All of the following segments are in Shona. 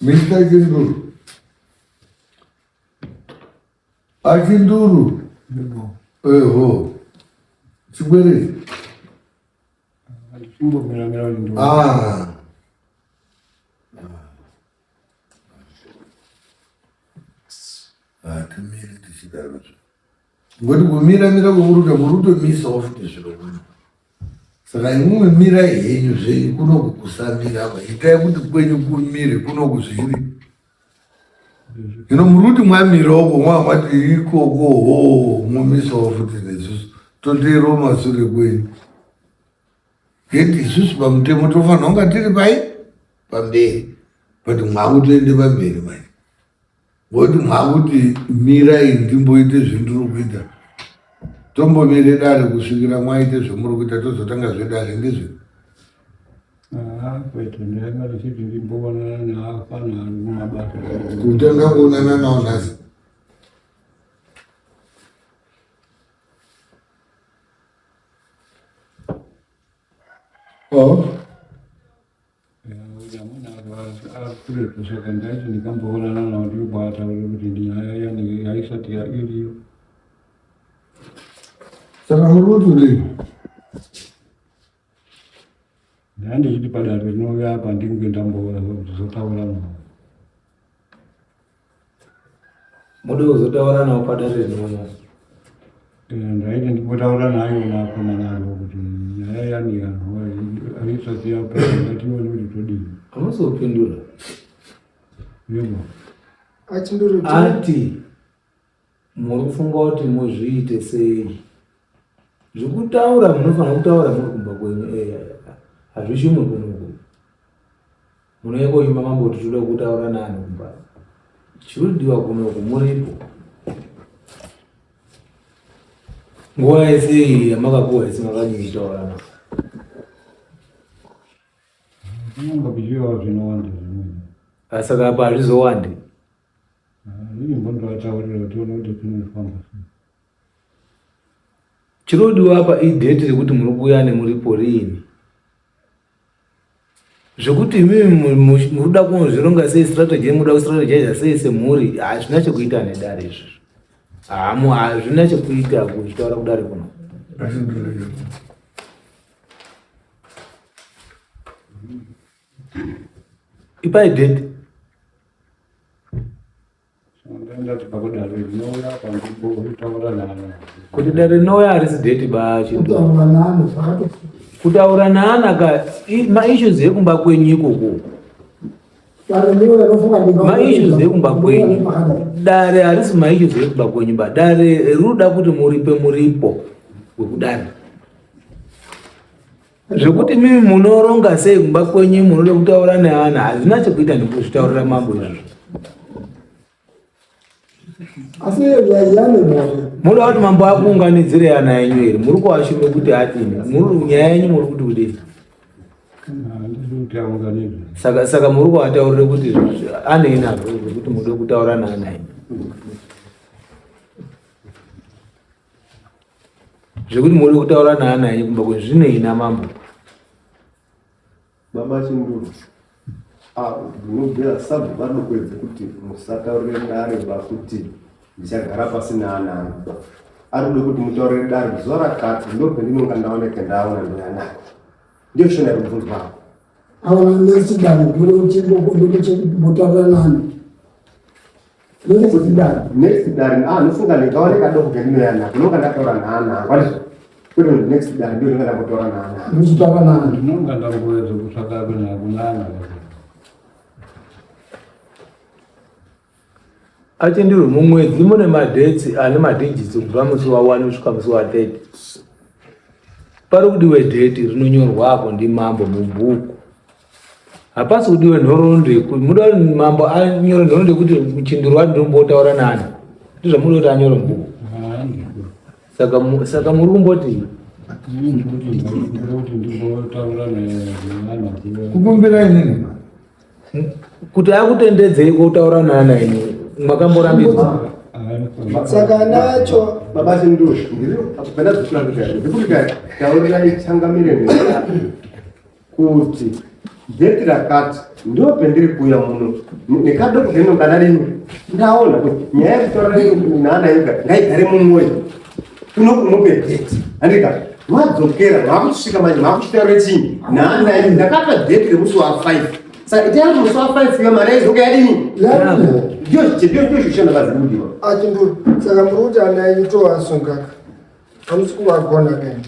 Mr. Chinduru. Achinduru. Eho. Chikwereti. Ah. Hatimiri tichidaro. Ngokuti kumira mira kwekuruta muri kutomisawo futi zviro kuno. Saka imwimwi mirai henyu zvenyu kunoku kusamira apa. Itai kuti kwenyu kumire kunoku zviri. Hino muri kuti mwamira uko mwamati ikoko ho momisawo futi nesusu toteerawo masure kwenyu. Yet isusu pamutemo tofanira kunga tiri pai pamberi but mwakutoende pamberi manje. Ngokuti mwakuti mirai ndimboite zvendiri kuita tombomire dare kusvikira mwaite zvemuri kuita tozotanga zvedare ndizvo kutanga kuonana nawo nhasi oh. Saka ndaiti ndikamboonana navo ndinobataura kuti nyaya yanenge haisati iriyo. Saka muri kuti kudii? Ndandichiti padare rinouya apa ndinge ndambozotaura navo. Mude kuzotaura navo padare rinouya. Ndaiti ndimbotaura nayo nakomana avo kuti nyaya yani yanhu haisati yapera ngatione kuti todii. Hamusopindura. Yebo. Ati muri kufunga kuti muzviite sei? Zvekutaura munofanira kutaura muri kumba kwenyu eh, hazvishumwi kunoku. Munouya koimba mambo kuti toda kutaura nani kumba. Chiri kudiwa kunoku muripo. Nguva yese iyi yamakapuwa yese makadii kutaura navo. Zvinonga kuchivawo zvinowanda zvimweni. Ah, saka apa hazvizowandi. Ndimbondoataurira kuti tione kuti zvinofamba sei. Chirodiwa apa idheti rekuti muri kuuya nemuripo riini. Zvekuti imimi muri kuda kuzvironga sei strategy yemuda kustrategiza sei semhuri hazvina chekuita nedare izvozvo. Hamu hazvina chekuita kuzvitaura kudare kuno. Ipai date. Kuti dare rinouya harisi date ba kutaura naana ka maissues ekumba kwenyu ikoko maissues ekumba kwenyu dare harisi maissues ekumba kwenyu ba dare rinoda kuti muripe muripo wekudare Zvekuti mimi munoronga sei kumba kwenyu munoda kutaura neana hazvina chekuita nekuzvitaurira mambo izvozvo. Asi munoda kuti mambo akuunganidzire ana enyu here? Muri kuashume kuti adini? Muri nyaya yenyu muri kuti kudini? Saka saka muri kuataurire kuti anei nazvo zvekuti mude kutaura naana enyu. Zvekuti muri kutaura naana enyu kumba kwenyu zvinei namambo? Baba Chinduru, ah, ndinobvira sabhuku vanokuedza kuti musataurire dare ba kuti ndichagara pasi naana angu ba. Ari kuda kuti mutaurire dare zuva rakati ndopendinonga ndaoneke ndaona ndoya nako. Ndiyo shona iri kubvunzwa apo. Aona next dare ndokuchimbotaura nani. Next dare, next dare, ah, nofunga ndingaone kadoko kendinoya nako, ndinonga ndataura naana angu, andizvo? Kwete kuti next dare ndio ndinonga ndambotaura naana angu. Muchitaura nani? Ndinonga ndamboedza kutsvaka kunyaya kunana. Achindirwe mumwedzi mune madetsi ane madigits kubva musi wa 1 kusvika musi wa 30. Pari kudiwe dheti rinonyorwa apo ndimambo mubhuku. Hapasi kudiwe nhoroondo yekuti muda kuti mambo anyore nhoroondo yekuti muchinduro wati ndombotaura nani. Ndizvo muda kuti anyore mubhuku. Saka saka muri kumboti Kukumbira inini. Kuti akutendedzei kutaura naana ini makamborambidzwa. Saka nacho Baba Chinduru, ndiri apenda zvikurambidzwa. Ndikuti kai taurirai changamire kuti Date rakati ndo pendiri kuuya muno nekadoko keno kana rini ndaona kuti nyaya yekutaura naana yoga ngaigare mumwoyo kuno kumupe date handika madzokera makuchisvika manje makuchitaura chii naana yenyu ndakapa date remusi wa 5 saka itai kuti musi wa 5 iyo mari yaizoka yadini ndiyo zvishanda vazimudiwa Achinduru, saka muri kuti ana enyu tovasunga ka? Hamusi kuvagona kaini.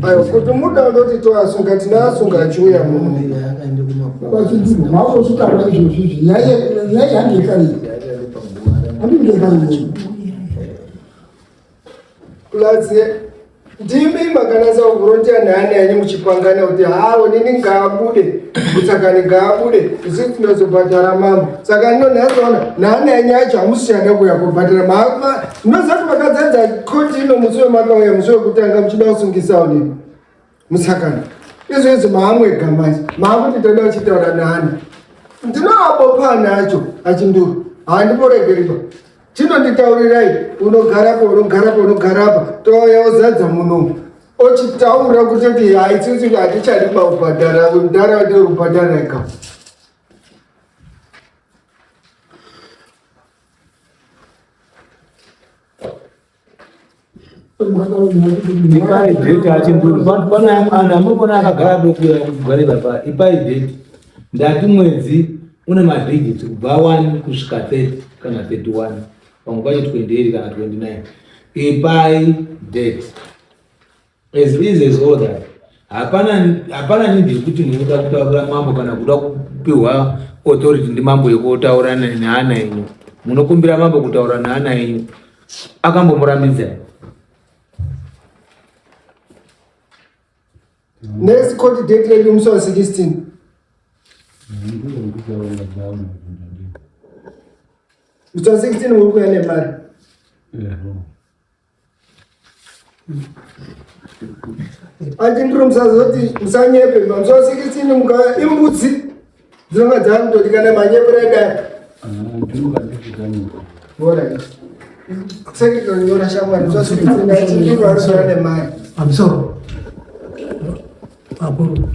Aiwa, kuti muda ndoti tovasunga, tinovasunga achiuya muno. Vachinduru, maakuzvitaura izvozvi izvi, nyaya handiyekare iyi. Handiyekare. Plus ndimi makanasa kuronda naana yenyu muchipangana kuti hawo nini ngaabude kutsakani ngaabude isu tinozobhadhara mambo saka ndinonatsoona naana yenyu acho hamusiyana kuuya kubhadhara ndinoziva kuti makadzadza koti ino musi wemakauya musi wekutanga muchida kusungisawo nini musakani izvo izvo maamwega manje maakuti toda kuchitaura naana ndinoabopa ana acho achinduru handimboregeriba Chinonditaurirai unogarapo unogarapo unogarapa touya ozadza munomu ochitaura kutoti haitsitsi hatichadi kubhadhara mudhara ndeurubhadhara ega. Ipai date achinduru pana anhu amurikuona akagara dokuya kugare papa ipai date ndati mwedzi une madigits kubva 1 kusvika 30 kana 31 pamwe pacho 28 kana 29 ipai date as easy as all that hapana hapana need yekuti munoda kutaurira mambo kana kuda kupiwa authority ndimambo yekutaura neana enyu munokumbira mambo kutaura neana enyu akambomurambidza Next court date redu musi wa 16. Musi wa 16 muri kuya nemari. Andindiro musazoti musanyepe musi wa 16 mukauya imbudzi dzinonga dzakutoti kana manyepero edai. Alright. Sekitonyora shamwari musi wa 16 achindiro ari kuya nemari. Pamusoro vakuru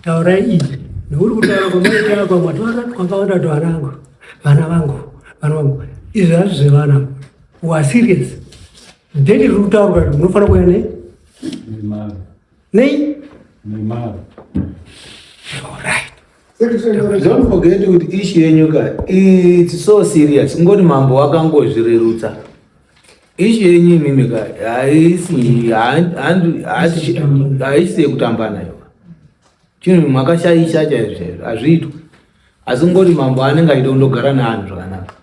taurai izvi nekuti kutaura kwamaita apa mwataura kwakawanda kuti vana vangu vana vangu vana vangu izvi hazvi zvevana we are serious date riri kutaurwa kuti munofanira kuuya nei nei alright Don't forget kuti issue yenyu ka it's so serious. Ngoti mambo wakangozvirerutsa. Issue yenyu imimi ka haisi haisi yekutamba nayo. Chinhu makashaisha chaizvo chaizvo hazviitwi. Asi ngoti mambo anenge achida kundogara neanhu zvakanaka.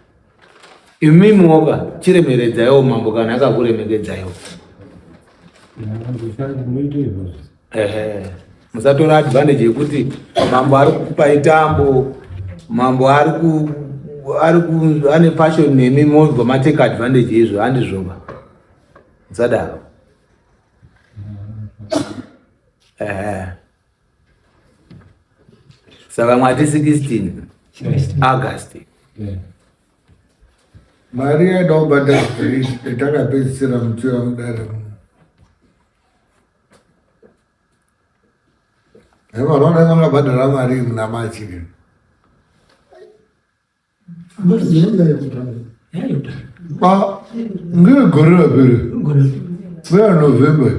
Imimi woka chiremeredzaiwo mambo kana akakuremekedzaiwo. Ehe. Musatora advantage yekuti mambo ari kukupai tambo, mambo ari ku ari ku ane passion nemi mobva matake advantage izvo handizvoba. Musadaro. Ehe. Saka mwati 16 August. Mari yaida kubhadhara takapedzisira muchiva mudare muno. Vanoona vangabhadhara mari muna March. Ah, ngegore rapera. Mweya November.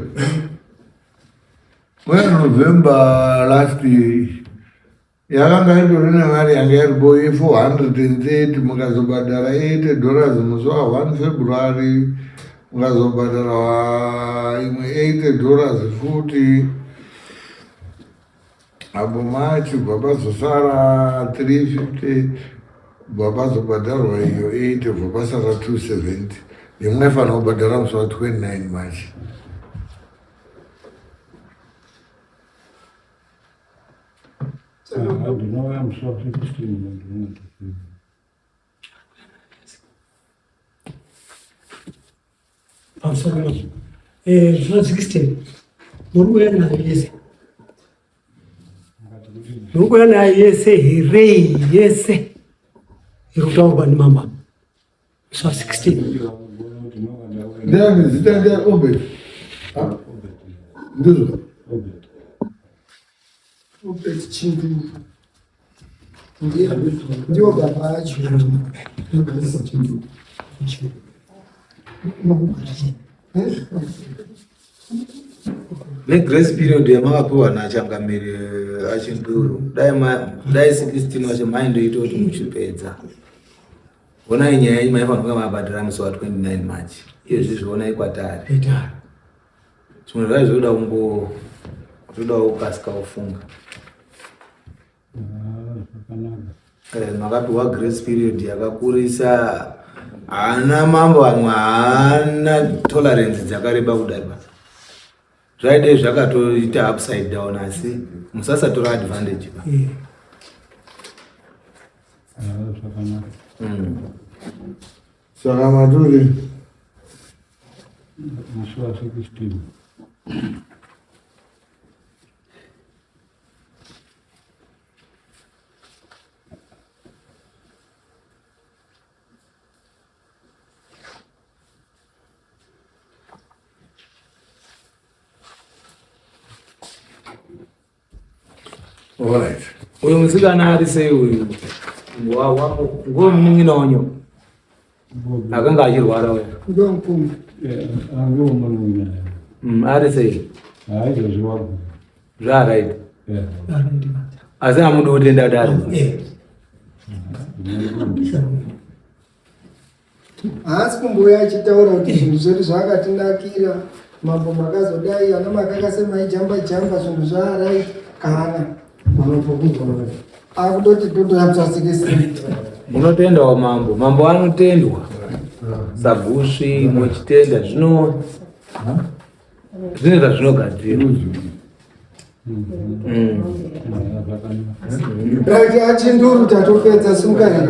Mweya November last year. Yakanga itori nemari yanga iripo ye430 mukazobhadhara 80 dollars musi wa 1 February mukazobhadhara imwe 80 dollars futi apo March bva pazosara 350 bva pazobhadharwa iyo 80 bva pasara 270 imwe ifanira kubhadhara musi wa 29 March. Ndinouya musi wa 15 ndinoti pamusoro musi wa 16 muri kuuya nayo yese muri kuuya nayo yese here yese iri kutaurwa ndimambo musi wa 16. Ndiani zita ndiani Obed? Ndizvo. Obed Chinduru. Ndiye ndiwo baba acho. Negrace period yamakapiwa nachangamire achinduru dai dai 16 wacho maindoita kuti muchipedza. Honai nyaya iyi maifanira kunge mabhadhara musi wa 29 March. Iyezvizvi honai kwatari. Zvimwe zvacho zvoda kungo zvoda kukasika kufunga. Ah, makapiwa grace period yakakurisa. Haana mambo vamwe haana tolerance dzakareba kudai ba. Zvaidei zvakatoita upside down asi musasatora advantage ba. Yeah. Saka maturi musi wa 16 Alright. Uyu musikana ari sei uyu? Nguva munin'ina wanyo akanga achirwara uyu. Ari sei? Zvaaraiti. Asi amudi kutenda dare. Haasi kumbouya achitaura kuti zvinhu zvedu zvakatinakira, mambo makazodai, ana makaka semaijamba jamba zvinhu zvaarai kana akutoti totoyapsasikisii. Munotendawo mambo, mambo anotendwa sagusvi muchitenda zvino zvine zvazvinogadzira. Right, achinduru tatopedza sunga.